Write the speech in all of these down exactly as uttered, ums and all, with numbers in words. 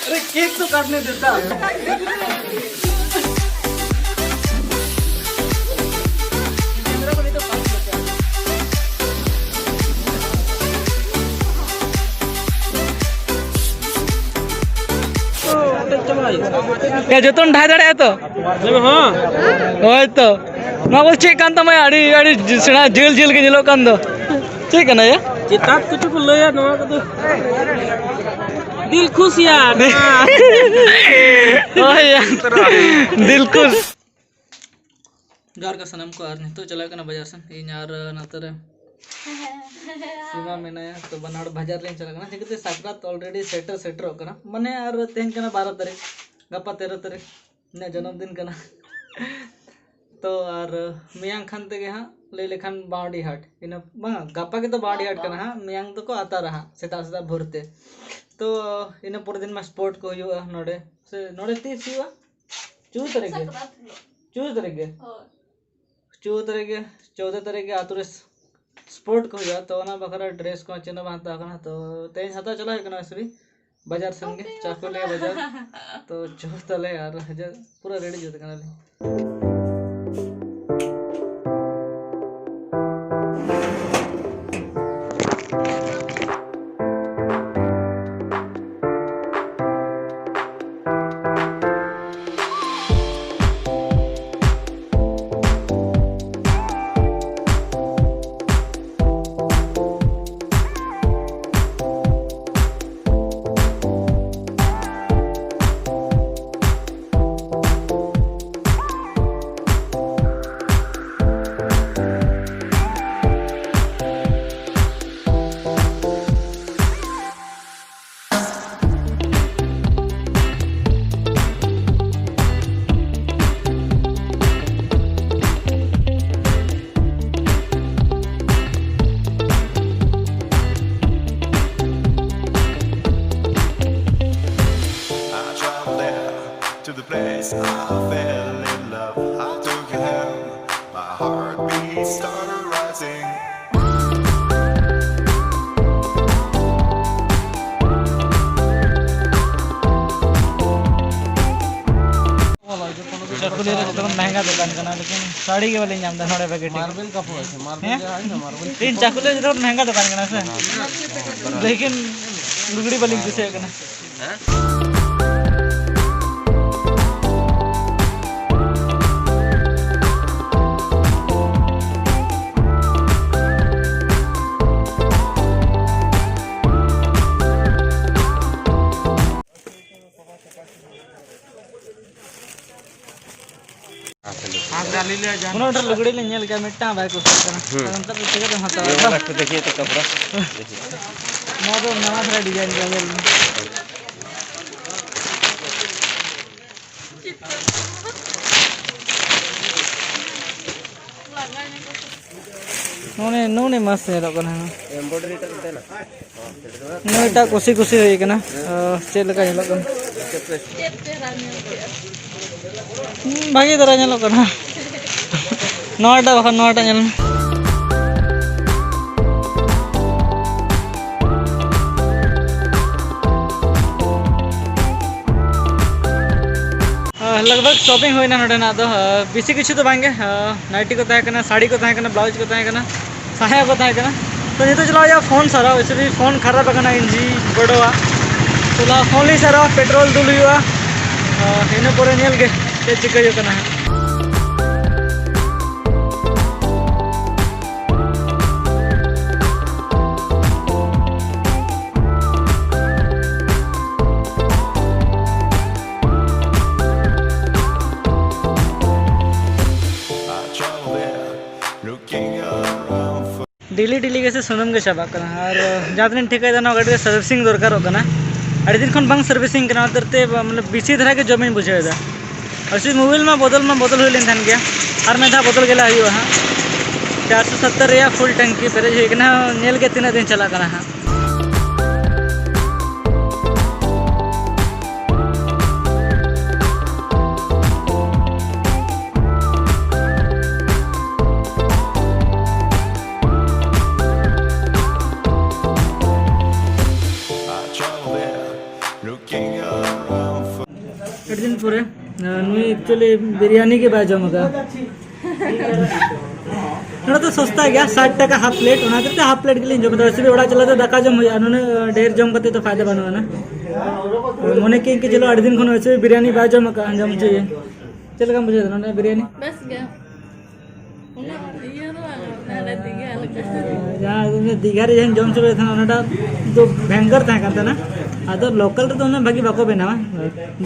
अरे, केक तो काटने देता। ᱮ, ᱡᱚᱛᱚᱱ ᱰᱷᱟᱭ ᱫᱟᱲᱮᱭᱟᱜᱼᱟ ᱛᱚ? ᱞᱟᱹᱭ ᱢᱮ, ᱦᱚᱸ᱾ ᱦᱳᱭ ᱛᱚ᱾ ᱱᱚᱣᱟ ᱵᱚᱞᱮ ᱪᱮᱫ ᱠᱟᱱ ᱛᱟᱢᱟ? ᱟᱹᱰᱤ, ᱟᱹᱰᱤ ᱥᱮᱬᱟ ᱡᱷᱟᱹᱞ ᱡᱷᱟᱹᱞ ᱜᱮ ᱧᱮᱞᱚᱜ ᱠᱟᱱ ᱫᱚ᱾ ᱪᱮᱫ ᱠᱟᱱᱟ ᱭᱟ? ᱪᱮᱛᱟᱛ ᱠᱤᱪᱷᱩ ᱠᱚ ᱞᱟᱹᱭᱟ ᱱᱚᱣᱟ ᱠᱚᱫᱚ᱾ ᱫᱤᱞ ᱠᱷᱩᱥ ᱭᱟᱨ᱾ ᱦᱳᱭ ᱭᱟ᱾ ᱫᱤᱞ ᱠᱷᱩᱥ᱾ ᱡᱚᱦᱟᱨ ᱜᱮ ᱥᱟᱱᱟᱢ ᱠᱚ, ᱟᱨ ᱱᱤᱛᱚᱜ ᱪᱟᱞᱟᱜ ᱠᱟᱱᱟ ᱵᱟᱡᱟᱨ ᱥᱮᱱ ᱤᱧ ᱟᱨ ᱱᱚᱛᱮ ᱨᱮ ᱥᱤᱢᱟ ᱢᱮᱱᱟᱭᱟ, ᱛᱚ ᱵᱟᱱᱟ ᱦᱚᱲ ᱵᱟᱡᱟᱨ ᱞᱤᱧ ᱪᱟᱞᱟᱜ ᱠᱟᱱᱟ᱾ ᱪᱤᱠᱟᱹᱛᱮ ᱥᱟᱠᱨᱟᱛ already ᱥᱮᱴᱮᱨ ᱥᱮᱴᱮᱨᱚᱜ ᱠᱟᱱᱟ, ᱢᱟᱱᱮ ᱟᱨ ᱛᱮᱦᱮᱧ ᱠᱟᱱᱟ ᱵᱟᱨᱚ ᱛᱟᱹᱨᱤᱠᱷ, ᱜᱟᱯᱟ ᱛᱮᱨᱚ ᱛᱟᱹᱨᱤᱠᱷ, ᱤᱧᱟᱹᱜ ᱡᱚᱱᱚᱢ ᱫᱤᱱ ᱠᱟᱱᱟ᱾ ᱛᱚ ᱟᱨ ᱢᱮᱭᱟᱝ ᱠᱷᱟᱱ ᱛᱮᱜᱮ ᱦᱟᱸᱜ ᱞᱟᱹᱭ ᱞᱮᱠᱷᱟᱱ ᱵᱟᱣᱰᱤ ᱦᱟᱴ, ᱤᱱᱟᱹ ᱵᱟᱝᱟ, ᱜᱟᱯᱟ ᱜᱮᱛᱚ ᱵᱟᱣᱰᱤ ᱦᱟᱴ ᱠᱟᱱᱟ ᱦᱟᱸᱜ, ᱢᱮᱭᱟᱝ ᱫᱚᱠᱚ ᱟᱛᱟᱨᱟ ᱦᱟᱸᱜ ᱥᱮᱛᱟᱜ ᱥᱮᱛᱟᱜ ᱵᱷᱳᱨ ᱛᱮ᱾ ᱛᱚ ᱤᱱᱟᱹ ᱯᱚᱨᱮᱨ ᱫᱤᱱ ᱢᱟ ᱥᱯᱳᱨᱴ ᱠᱚ ᱦᱩᱭᱩᱜᱼᱟ ᱱᱚᱰᱮ, ᱥᱮ ᱱᱚᱰᱮ ᱛᱤᱥ ᱦᱩᱭᱩᱜᱼᱟ? ᱪᱳᱫᱽᱫᱳ ᱛᱟᱹᱨᱤᱠᱷ ᱜᱮ? ᱥᱟᱠᱨᱟᱛ ᱦᱤᱞᱳᱜ᱾ ᱪᱳᱫᱽᱫᱳ ᱛᱟᱹᱨᱤᱠᱷ ᱜᱮ? ᱦᱳᱭ᱾ ᱪᱳᱫᱽᱫᱳ ᱛᱟᱹᱨᱤᱠᱷ ᱜᱮ, ᱪᱳᱫᱽᱫᱳ ᱛᱟᱹᱨᱤᱠᱷ ᱜᱮ ᱟᱛᱳ ᱨᱮ ᱥᱯᱳᱨᱴ ᱠᱚ ᱦᱩᱭᱩᱜᱼᱟ, ᱛᱚ ᱚᱱᱟ ᱵᱟᱠᱷᱨᱟ ᱰᱨᱮᱥ ᱠᱚᱦᱚᱸ ᱪᱮᱫ ᱦᱚᱸ ᱵᱟᱝ ᱦᱟᱛᱟᱣ ᱠᱟᱱᱟ᱾ ᱛᱚ ᱛᱮᱦᱮᱧ ᱦᱟᱛᱟᱣ ᱪᱟᱞᱟᱜ ᱦᱩᱭᱩᱜ ᱠᱟᱱᱟ ᱥᱩᱨᱤ ᱵᱟᱡᱟᱨ ᱥᱮᱱ ᱜᱮ, ᱪᱟᱠᱩᱞᱤᱭᱟᱹ ᱵᱟᱡᱟᱨ᱾ ᱛᱚ ᱪᱚ ᱛᱟᱦᱞᱮ ᱟᱨ ᱦᱤᱡᱩᱜ ᱯᱩᱨᱟᱹ ᱨᱮᱰᱤ ᱡᱩᱛ ᱠᱟᱱᱟᱞᱤᱧ᱾ I traveled there to the place I fell in love. I took your hand, my heartbeat started rising. ᱞᱟᱹᱭ ᱫᱟᱠᱚ ᱢᱮᱦᱮᱝᱜᱟ ᱫᱚᱠᱟᱱ ᱠᱟᱱᱟ, ᱞᱮᱠᱤᱱ ᱥᱟᱹᱲᱤ ᱜᱮ ᱵᱟᱹᱞᱤᱧ ᱧᱟᱢ ᱮᱫᱟ ᱱᱚᱰᱮ ᱵᱷᱟᱜᱮ ᱴᱷᱤᱠ᱾ ᱢᱟᱨᱵᱮᱞ ᱠᱟᱯᱚᱲ ᱟᱪᱪᱷᱟ, ᱢᱟᱨᱵᱮᱞ ᱦᱮᱸ? ᱡᱟᱦᱟᱸ ᱦᱮᱱᱟᱜ ᱢᱟᱨᱵᱮᱞ ᱤᱧ ᱪᱟᱠᱩᱞᱤᱭᱟᱹ ᱡᱚᱛᱚ ᱢᱮᱦᱮᱝᱜᱟ ᱫᱚᱠᱟᱱ ᱠᱟᱱᱟ ᱥᱮ, ᱞᱮᱠᱤᱱ ᱞᱩᱜᱽᱲᱤ ᱵᱟᱹᱞᱤᱧ ᱠᱩᱥᱤᱭᱟᱜ ᱠᱟᱱᱟ᱾ ᱩᱱᱟᱹᱜ ᱰᱷᱮᱨ ᱞᱩᱜᱽᱲᱤ ᱞᱤᱧ ᱧᱮᱞ ᱠᱮᱜᱼᱟ, ᱢᱤᱫᱴᱟᱝ ᱵᱟᱭ ᱠᱩᱥᱤᱭᱟᱜ ᱠᱟᱱᱟ᱾ ᱦᱩᱸ᱾ ᱟᱫᱚ ᱱᱮᱛᱟᱨ ᱫᱚ ᱪᱤᱠᱟᱹᱛᱮᱢ ᱦᱟᱛᱟᱣᱟ? ये वाला तो देखिए तो कपड़ा। देखिए। ᱱᱚᱣᱟ ᱫᱚ ᱱᱟᱣᱟ ᱫᱷᱟᱨᱟ design ᱜᱮ ᱧᱮᱞ ᱢᱮ᱾ ᱱᱚᱜᱼᱚ ᱱᱤᱭᱟᱹ, ᱱᱚᱜᱼᱚ ᱱᱤᱭᱟᱹ ᱢᱚᱡᱽ ᱧᱮᱞᱚᱜ ᱠᱟᱱᱟ᱾ ᱱᱩᱭᱴᱟᱜ ᱠᱩᱥᱤ ᱠᱩᱥᱤ ᱦᱩᱭ ᱠᱟᱱᱟ᱾ ᱚ, ᱪᱮᱫ ᱞᱮᱠᱟ ᱧᱮᱞᱚᱜ ᱠᱟᱱᱟ? ᱦᱩᱸ, ᱵᱷᱟᱜᱮ ᱫᱷᱟᱨᱟ ᱧᱮᱞᱚᱜ ᱠᱟᱱᱟ᱾ ᱱᱚᱣᱟᱴᱟᱜ ᱵᱟᱠᱷᱟᱱ ᱱᱚᱣᱟᱴᱟᱜ ᱧᱮᱞ ᱢᱮ᱾ ᱟᱸ, ᱞᱟᱜᱽ ᱵᱷᱟᱜᱽ shopping ᱦᱩᱭᱱᱟ ᱱᱚᱰᱮᱱᱟᱜ ᱫᱚ᱾ ᱟᱸ, ᱵᱮᱥᱤ ᱠᱤᱪᱷᱩ ᱫᱚ ᱵᱟᱝᱜᱮ᱾ ᱟᱸ, ᱱᱟᱭᱴᱤ ᱠᱚ ᱛᱟᱦᱮᱸ ᱠᱟᱱᱟ, ᱥᱟᱹᱲᱤ ᱠᱚ ᱛᱟᱦᱮᱸ ᱠᱟᱱᱟ, blouse ᱠᱚ ᱛᱟᱦᱮᱸ ᱠᱟᱱᱟ, ᱥᱟᱦᱟ ᱠᱚ ᱛᱟᱦᱮᱸ ᱠᱟᱱᱟ᱾ ᱛᱚ, ᱱᱤᱛᱚᱜ ᱪᱟᱞᱟᱣ ᱦᱩᱭᱩᱜᱼᱟ phone ᱥᱟᱨᱟᱣ, actually phone ᱠᱷᱟᱨᱟᱯ ᱟᱠᱟᱱᱟ ᱤᱧ ᱡᱤ ᱵᱚᱰᱚᱣᱟᱜ᱾ ᱛᱚ, ᱞᱟᱦᱟ phone ᱞᱤᱧ ᱥᱟᱨᱟᱣᱟ, petrol ᱫᱩᱞ ᱦᱩᱭᱩᱜᱼᱟ᱾ ᱟᱸ, ᱤᱱᱟᱹ ᱯᱚᱨᱮ ᱧᱮᱞ ᱜᱮ ᱪᱮᱫ ᱪᱤᱠᱟᱹ ᱦᱩᱭᱩᱜ ᱠᱟᱱᱟ ᱦᱟᱸᱜ᱾ Daily daily ᱜᱮ ᱥᱮ ᱥᱩᱱᱩᱢ ᱜᱮ ᱪᱟᱵᱟᱜ ᱠᱟᱱᱟ᱾ ᱟᱨ ᱡᱟᱦᱟᱸ ᱛᱤᱱᱟᱹᱜ ᱴᱷᱤᱠᱟᱹᱭᱮᱫᱟ, ᱱᱚᱣᱟ ᱜᱟᱹᱰᱤ ᱨᱮ servicing ᱫᱚᱨᱠᱟᱨᱚᱜ ᱠᱟᱱᱟ᱾ ᱟᱹᱰᱤ ᱫᱤᱱ ᱠᱷᱚᱱ ᱵᱟᱝ servicing ᱠᱟᱱᱟ, ᱚᱱᱟ ᱠᱷᱟᱹᱛᱤᱨ ᱛᱮ ᱢᱟᱱᱮ ᱵᱮᱥᱤ ᱫᱷᱟᱨᱟ ᱜᱮ ᱡᱚᱢᱤᱧ ᱵᱩᱡᱷᱟᱹᱣ ᱮᱫᱟ᱾ ᱟᱨ ᱥᱩᱫᱷᱩ ᱢᱳᱵᱤᱞ ᱢᱟ ᱵᱚᱫᱚᱞ ᱢᱟ ᱵᱚᱫᱚᱞ ᱦᱩᱭ ᱞᱮᱱ ᱛᱟᱦᱮᱱ ᱜᱮᱭᱟ, ᱟᱨ ᱢᱤᱫ ᱫᱷᱟᱣ ᱵᱚᱫᱚᱞ ᱜᱮ ᱞᱟᱜᱟᱜ ᱦᱩᱭᱩᱜᱼᱟ ᱦᱟᱸᱜ᱾ ᱪᱟᱨᱥᱚ ᱥᱚᱛᱛᱚᱨ ᱨᱮᱭᱟᱜ full tanky ᱯᱮᱨᱮᱡ ᱦᱩᱭ ᱠᱟᱱᱟ, ᱧᱮᱞ ᱜᱮ ᱛᱤᱱᱟᱹᱜ ᱫᱤᱱ ᱪᱟᱞᱟᱜ ᱠᱟᱱᱟ ᱦᱟᱸᱜ᱾ ᱟᱹᱰᱤ ᱫᱤᱱ ᱯᱚᱨᱮ ᱱᱩᱭ actually ᱵᱤᱨᱭᱟᱱᱤ ᱜᱮ ᱵᱟᱭ ᱡᱚᱢ ᱟᱠᱟᱫᱟ᱾ ᱱᱚᱰᱮ ᱫᱚ ᱥᱚᱥᱛᱟ ᱜᱮᱭᱟ, ᱥᱟᱴ ᱴᱟᱠᱟ ᱦᱟᱯ ᱯᱞᱮᱴ, ᱚᱱᱟ ᱠᱷᱟᱹᱛᱤᱨ ᱛᱮ ᱦᱟᱯ ᱯᱞᱮᱴ ᱜᱮᱞᱤᱧ ᱡᱚᱢ ᱮᱫᱟ᱾ ᱥᱮ ᱚᱲᱟᱜ ᱪᱟᱞᱟᱣ ᱛᱮ ᱫᱟᱠᱟ ᱡᱚᱢ ᱦᱩᱭᱩᱜᱼᱟ, ᱱᱩᱱᱟᱹᱜ ᱰᱷᱮᱨ ᱡᱚᱢ ᱠᱟᱛᱮ ᱫᱚ ᱯᱷᱟᱭᱫᱟ ᱵᱟᱹᱱᱩᱜᱼᱟ ᱱᱟ᱾ ᱢᱚᱱᱮ ᱠᱮᱫ ᱤᱧ ᱠᱤ ᱪᱚᱞᱚ ᱟᱹᱰᱤ ᱫᱤᱱ ᱠᱷᱚᱱ ᱦᱚᱪᱚᱭ ᱵᱤᱨᱭᱟᱱᱤ ᱵᱟᱭ ᱡᱚᱢ ᱟᱠᱟᱫᱼᱟ, ᱡᱚᱢ ᱦᱚᱪᱚᱭᱮ᱾ ᱪᱮᱫ ᱞᱮᱠᱟᱢ ᱵᱩᱡᱷᱟᱹᱣ ᱮᱫᱟ ᱱᱚᱰᱮ ᱵᱤᱨᱭᱟᱱᱤ? ᱵᱮᱥ ᱜᱮ᱾ ᱩᱱᱟᱹᱜ ᱤᱭᱟᱹ ᱫᱚ ᱵᱟᱝ, ᱚᱱᱟ ᱫᱤᱜᱷᱟ ᱞᱮᱠᱟ᱾ ᱡᱟᱦᱟᱸ ᱫᱤᱜᱷᱟ ᱨᱮ ᱡᱟᱦᱟᱸᱧ ᱡᱚᱢ ᱦᱚᱪᱚ ᱞᱮᱫ ᱛᱟᱦᱮᱱᱟ, ᱚᱱᱟᱴᱟᱜ ᱫᱚ ᱵᱷᱮᱝᱠᱟᱨ ᱛᱟᱦᱮᱸ ᱠᱟᱱ ᱛᱟᱦᱮᱱᱟ᱾ ᱟᱫᱚ ᱞᱳᱠᱟᱞ ᱨᱮᱫᱚ ᱩᱱᱟᱹᱜ ᱵᱷᱟᱹᱜᱤ ᱵᱟᱠᱚ ᱵᱮᱱᱟᱣᱟ᱾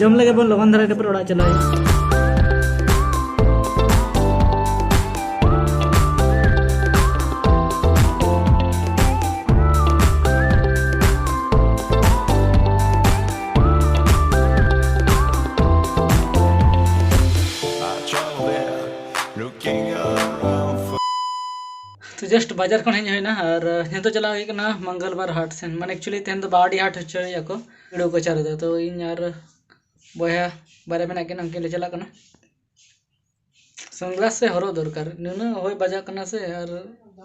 ᱡᱚᱢ ᱞᱮᱜᱮ ᱵᱚᱱ ᱞᱚᱜᱚᱱ ᱫᱷᱟᱨᱟ, ᱛᱟᱨᱯᱚᱨ ᱚᱲᱟᱜ ᱪᱟᱞᱟᱜ ᱦᱩᱭᱩᱜᱼᱟ᱾ ᱛᱚ just ᱵᱟᱡᱟᱨ ᱠᱷᱚᱱ ᱦᱮᱡ ᱦᱩᱭᱱᱟ ᱟᱨ ᱱᱤᱛᱚᱜ ᱪᱟᱞᱟᱣ ᱦᱩᱭ ᱠᱟᱱᱟ ᱢᱚᱝᱜᱚᱞᱵᱟᱨ ᱦᱟᱴ ᱥᱮᱱ᱾ ᱢᱟᱱᱮ actually ᱛᱮᱦᱮᱧ ᱫᱚ ᱵᱟᱣᱰᱤ ᱦᱟᱴ ᱦᱚᱪᱚᱭᱟᱠᱚ ᱠᱤᱲᱩ ᱠᱚᱪᱟ ᱨᱮᱫᱚ᱾ ᱛᱚ ᱤᱧ ᱟᱨ ᱵᱚᱭᱦᱟ ᱵᱟᱨᱭᱟ ᱢᱮᱱᱟᱜ ᱠᱤᱱᱟ, ᱩᱱᱠᱤᱱ ᱞᱮ ᱪᱟᱞᱟᱜ ᱠᱟᱱᱟ᱾ ᱥᱟᱱᱜᱞᱟᱥ ᱥᱮ ᱦᱚᱨᱚᱜ ᱫᱚᱨᱠᱟᱨ, ᱱᱩᱱᱟᱹᱜ ᱦᱚᱭ ᱵᱟᱡᱟᱜ ᱠᱟᱱᱟ ᱥᱮ, ᱟᱨ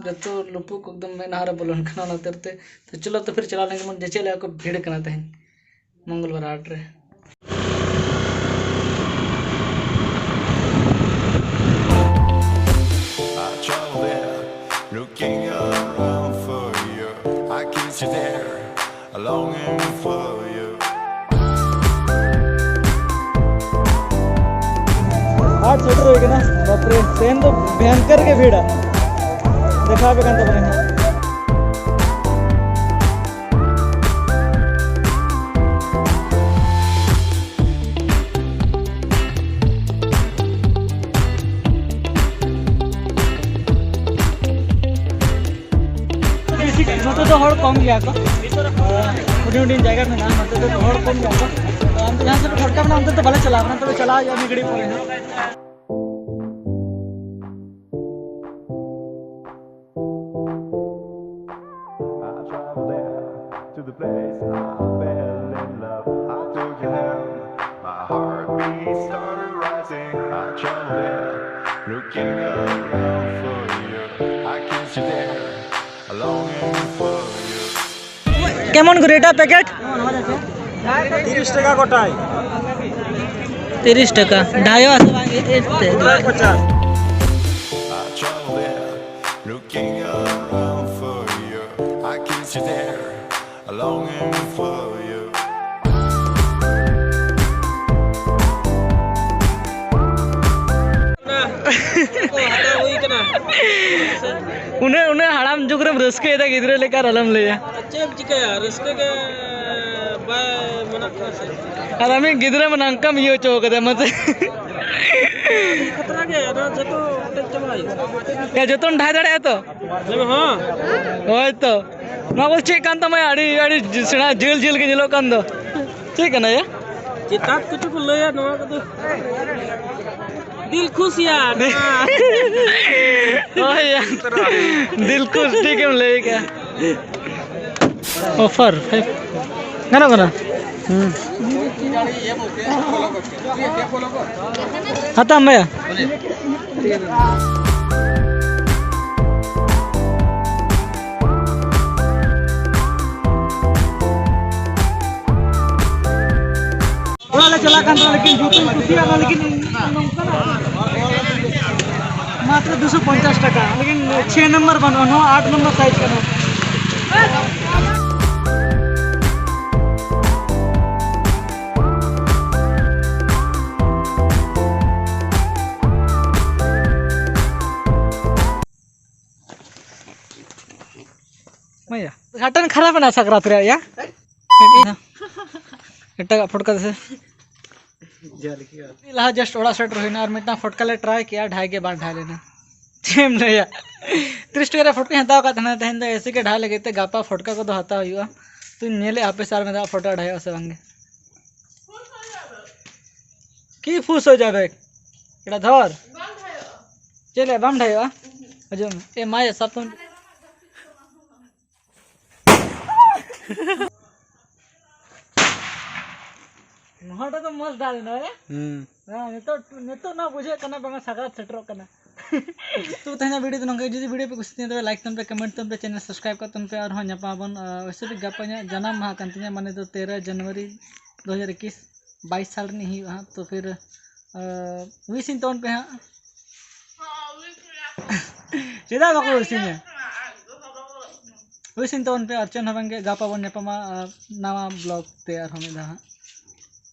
ᱡᱚᱛᱚ ᱞᱩᱯᱩᱜ ᱮᱠᱫᱚᱢ ᱢᱮᱫᱦᱟ ᱨᱮ ᱵᱚᱞᱚᱱ ᱠᱟᱱᱟ, ᱚᱱᱟ ᱠᱷᱟᱹᱛᱤᱨ ᱛᱮ᱾ ᱛᱚ ᱪᱚᱞᱚ ᱛᱚ ᱯᱷᱤᱨ ᱪᱟᱞᱟᱣ ᱞᱮᱱ ᱜᱮᱵᱚᱱ ᱡᱮ ᱪᱮᱫ ᱞᱮᱠᱟ ᱠᱚ ᱵᱷᱤᱲ ᱠᱟᱱᱟ ᱛᱮᱦᱮᱧ ᱢᱚᱝᱜᱚᱞᱵᱟᱨ ᱦᱟᱴ ᱨᱮ᱾ Looking around for you, I can see there, longing for you. ᱦᱟᱴ ᱥᱮᱴᱮᱨ ᱦᱩᱭ ᱠᱟᱱᱟ᱾ ᱵᱟᱯᱨᱮ, ᱛᱮᱦᱮᱧ ᱫᱚ ᱵᱷᱚᱭᱚᱝᱠᱚᱨ ᱜᱮ ᱵᱷᱤᱲᱟ᱾ ᱫᱮᱠᱷᱟᱣ ᱟᱯᱮ ᱠᱟᱱ ᱛᱟᱵᱚᱱᱟ ᱦᱟᱸᱜ᱾ ᱱᱚᱛᱮ ᱫᱚ ᱦᱚᱲ ᱠᱚᱢ ᱜᱮᱭᱟ ᱠᱚ᱾ ᱦᱩᱰᱤᱧ ᱦᱩᱰᱤᱧ ᱡᱟᱭᱜᱟ ᱢᱮᱱᱟᱜᱼᱟ, ᱱᱚᱛᱮ ᱫᱚ ᱦᱚᱲ ᱠᱚᱢ ᱜᱮᱭᱟ ᱠᱚ᱾ ᱛᱚ ᱟᱢ ᱫᱚ ᱡᱟᱦᱟᱸ ᱥᱮᱫ ᱯᱷᱚᱴᱠᱟ ᱢᱮᱱᱟᱜᱼᱟ, ᱚᱱᱛᱮ ᱫᱚ ᱵᱟᱞᱮ ᱪᱟᱞᱟᱣ ᱠᱟᱱᱟ, ᱛᱚᱵᱮ ᱪᱟᱞᱟᱣ ᱦᱩᱭᱩᱜᱼᱟ ᱢᱤᱫ ᱜᱷᱟᱹᱲᱤᱡ ᱯᱚᱨᱮ ᱦᱟᱸᱜ᱾ I travel there to the place I fell in love. I took your hand, my heartbeat started rising. I travel there, looking around for you. I can see there, longing for you. কেমন করে এটা packet? তিরিশ টাকা গোটায়। ᱛᱤᱨᱤᱥ ᱴᱟᱠᱟ᱾ ᱰᱷᱟᱭᱚᱜᱼᱟ ᱥᱮ ᱵᱟᱝ? ᱮ, ᱮ, ᱛᱮ᱾ I travel there, looking around for you. I keep you there, longing for you. ᱦᱟᱛᱟᱣ ᱦᱩᱭ ᱠᱟᱱᱟ᱾ ᱩᱱᱟᱹᱜ, ᱩᱱᱟᱹᱜ ᱦᱟᱲᱟᱢ ᱡᱩᱜᱽ ᱨᱮᱢ ᱨᱟᱹᱥᱠᱟᱹᱭᱮᱫᱟ, ᱜᱤᱫᱽᱨᱟᱹ ᱞᱮᱠᱟ ᱟᱨ ᱟᱞᱚᱢ ᱞᱟᱹᱭᱟ᱾ ᱪᱮᱫ ᱮᱢ ᱪᱤᱠᱟᱹᱭᱟ, ᱨᱟᱹᱥᱠᱟᱹ ᱜᱮ ᱵᱟᱭ ᱢᱟᱱᱟᱜ ᱠᱟᱱᱟ ᱥᱮ᱾ ᱟᱨ ᱟᱢᱤᱡ ᱜᱤᱫᱽᱨᱟᱹ ᱢᱟ ᱱᱚᱝᱠᱟᱢ ᱤᱭᱟᱹ ᱦᱚᱪᱚ ᱠᱟᱫᱟ, ᱢᱟᱥᱮ᱾ ᱟᱹᱰᱤ ᱠᱷᱟᱛᱨᱟ ᱜᱮ, ᱚᱱᱟ ᱡᱚᱛᱚ ᱚᱴᱮᱡ ᱪᱟᱵᱟ ᱦᱩᱭᱩᱜᱼᱟ᱾ ᱭᱟ, ᱡᱚᱛᱚᱱ ᱰᱷᱟᱭ ᱫᱟᱲᱮᱭᱟᱜᱼᱟ ᱛᱚ? ᱞᱟᱹᱭ ᱢᱮ, ᱦᱚᱸ᱾ ᱦᱳᱭ ᱛᱚ᱾ ᱱᱚᱣᱟ ᱠᱚ ᱪᱮᱫ ᱠᱟᱱ ᱛᱟᱢᱟ? ᱟᱹᱰᱤ, ᱟᱹᱰᱤ ᱥᱮᱬᱟ ᱡᱷᱟᱹᱞ ᱡᱷᱟᱹᱞ ᱜᱮ ᱧᱮᱞᱚᱜ ᱠᱟᱱ ᱫᱚ᱾ ᱪᱮᱫ ᱠᱟᱱᱟ ᱭᱟ? ᱪᱮᱛᱟᱛ ᱠᱤᱪᱷᱩ ᱠᱚ ᱞᱟᱹᱭᱟ, ᱱᱚᱣᱟ ᱠᱚᱫᱚ ᱫᱤᱞ ᱠᱷᱩᱥ ᱭᱟ, ᱱᱚᱣᱟ᱾ ᱦᱳᱭ ᱭᱟ᱾ ᱫᱤᱞ ᱠᱷᱩᱥ, ᱴᱷᱤᱠ ᱮᱢ ᱞᱟᱹᱭ ᱠᱟᱜᱼᱟ᱾ ᱚᱯᱷᱟᱨ ᱯᱷᱟᱭᱤᱵᱷ ᱜᱟᱱᱚᱜ ᱠᱟᱱᱟ? ᱦᱩᱸ᱾ ᱦᱟᱛᱟᱣ ᱢᱮ᱾ ᱚᱲᱟᱜ ᱞᱮ ᱪᱟᱞᱟᱜ ᱠᱟᱱ ᱛᱟᱦᱮᱸᱱᱟ, ᱞᱮᱠᱤᱱ ᱡᱩᱛᱟᱹᱧ ᱠᱩᱥᱤᱭᱟᱜ ᱚᱱᱟ ᱞᱟᱹᱜᱤᱫ ᱤᱧ ᱱᱚᱝᱠᱟᱱᱟᱜ ᱢᱟᱛᱨᱚ ᱫᱩᱥᱚ ᱯᱚᱧᱪᱟᱥ ᱴᱟᱠᱟ, ᱞᱮᱠᱤᱱ ᱪᱷᱮ ᱱᱟᱢᱵᱟᱨ ᱵᱟᱹᱱᱩᱜᱼᱟ, ᱱᱚᱣᱟ ᱟᱴ ᱱᱟᱢᱵᱟᱨ ᱥᱟᱭᱤᱡ ᱠᱟᱱᱟ᱾ ᱢᱟᱭᱟ, ᱜᱷᱟᱴᱚᱱ ᱠᱷᱟᱨᱟᱯ ᱮᱱᱟ ᱥᱟᱠᱨᱟᱛ ᱨᱮᱭᱟᱜ ᱭᱟ᱾ ᱮᱴᱟᱜᱟᱜ ᱯᱷᱚᱴᱠᱟ ᱫᱮᱥᱮ᱾ ᱞᱟᱦᱟ just ᱚᱲᱟᱜ ᱥᱮᱴᱮᱨ ᱦᱩᱭᱱᱟ ᱟᱨ ᱢᱤᱫᱴᱟᱝ ᱯᱷᱚᱴᱠᱟ ᱞᱮ ᱴᱨᱟᱭ ᱠᱮᱜᱼᱟ, ᱰᱷᱟᱭ ᱜᱮ ᱵᱟᱝ ᱰᱷᱟᱭ ᱞᱮᱱᱟ᱾ ᱪᱮᱫ ᱮᱢ ᱞᱟᱹᱭᱟ? ᱛᱤᱨᱤᱥ ᱴᱟᱠᱟ ᱨᱮᱭᱟᱜ ᱯᱷᱚᱴᱠᱟᱧ ᱦᱟᱛᱟᱣ ᱟᱠᱟᱫ ᱛᱟᱦᱮᱱᱟ, ᱛᱮᱦᱮᱧ ᱫᱚ ᱮᱥᱤ ᱜᱮ ᱰᱷᱟᱭ ᱞᱟᱹᱜᱤᱫ ᱛᱮ ᱜᱟᱯᱟ ᱯᱷᱚᱴᱠᱟ ᱠᱚᱫᱚ ᱦᱟᱛᱟᱣ ᱦᱩᱭᱩᱜᱼᱟ᱾ ᱛᱚᱧ ᱧᱮᱞᱮᱫᱼᱟ ᱦᱟᱯᱮ ᱥᱮ ᱟᱨ ᱢᱤᱫ ᱫᱷᱟᱣ ᱯᱷᱚᱴᱠᱟ ᱰᱷᱟᱭᱚᱜᱼᱟ ᱥᱮ ᱵᱟᱝᱜᱮ᱾ কি ফুস হয়ে যাবে? এটা ধর। ᱪᱮᱫ ᱞᱮ ᱵᱟᱢ ᱰᱷᱟᱭᱚᱜᱼᱟ? ᱦᱤᱡᱩᱜ ᱢᱮ᱾ ᱮ ᱢᱟᱭᱟ, ᱥᱟᱵ ᱛᱟᱢ᱾ ᱱᱚᱣᱟᱴᱟᱜ ᱫᱚ ᱢᱚᱡᱽ ᱰᱷᱟᱞ ᱮᱱᱟ, ᱦᱮᱸ? ᱦᱩᱸ᱾ ᱦᱮᱸ, ᱱᱤᱛᱚᱜ, ᱱᱤᱛᱚᱜ ᱱᱚᱣᱟ ᱵᱩᱡᱷᱟᱹᱜ ᱠᱟᱱᱟ ᱵᱟᱝᱟ ᱥᱟᱠᱨᱟᱛ ᱥᱮᱴᱮᱨᱚᱜ ᱠᱟᱱᱟ᱾ ᱛᱚ ᱛᱮᱦᱮᱧᱟᱜ video ᱫᱚ ᱱᱚᱝᱠᱟ ᱜᱮ᱾ ᱡᱩᱫᱤ video ᱯᱮ ᱠᱩᱥᱤᱭᱟᱜᱼᱟ, ᱛᱚᱵᱮ like ᱛᱟᱵᱚᱱ ᱯᱮ, comment ᱛᱟᱵᱚᱱ ᱯᱮ, channel subscribe ᱠᱟᱜ ᱛᱟᱵᱚᱱ ᱯᱮ᱾ ᱟᱨᱦᱚᱸ ᱧᱟᱯᱟᱢ ᱟᱵᱚᱱ, ᱟᱨ ᱚᱵᱚᱥᱥᱳᱭ ᱜᱟᱯᱟ ᱤᱧᱟᱹᱜ ᱡᱟᱱᱟᱢ ᱢᱟᱦᱟ ᱠᱟᱱ ᱛᱤᱧᱟᱹ, ᱢᱟᱱᱮ ᱫᱚ ᱛᱮᱨᱚ ᱡᱟᱱᱩᱣᱟᱨᱤ ᱫᱩ ᱦᱟᱡᱟᱨ ᱮᱠᱩᱥ᱾ ᱵᱟᱭᱤᱥ ᱥᱟᱞ ᱨᱤᱱᱤᱡ ᱦᱩᱭᱩᱜᱼᱟ ᱦᱟᱸᱜ, ᱛᱚ ᱯᱷᱤᱨ ᱣᱤᱥᱤᱝ ᱛᱟᱵᱚᱱ ᱯᱮ ᱦᱟᱸᱜ᱾ ᱪᱮᱫᱟᱜ ᱵᱟᱠᱚ ᱣᱤᱥᱤᱝᱟ? ᱣᱤᱥᱤᱝ ᱛᱟᱵᱚᱱ ᱯᱮ, ᱟᱨ ᱪᱮᱫ ᱦᱚᱸ ᱵᱟᱝᱜᱮ, ᱜᱟᱯᱟ ᱵᱚᱱ ᱧᱟᱯᱟᱢᱟ ᱟᱨ ᱱᱟᱣᱟ ᱵᱞᱚᱜ ᱛᱮ ᱟᱨᱦᱚᱸ ᱢᱤᱫ ᱫᱷᱟᱣ ᱦᱟᱸᱜ᱾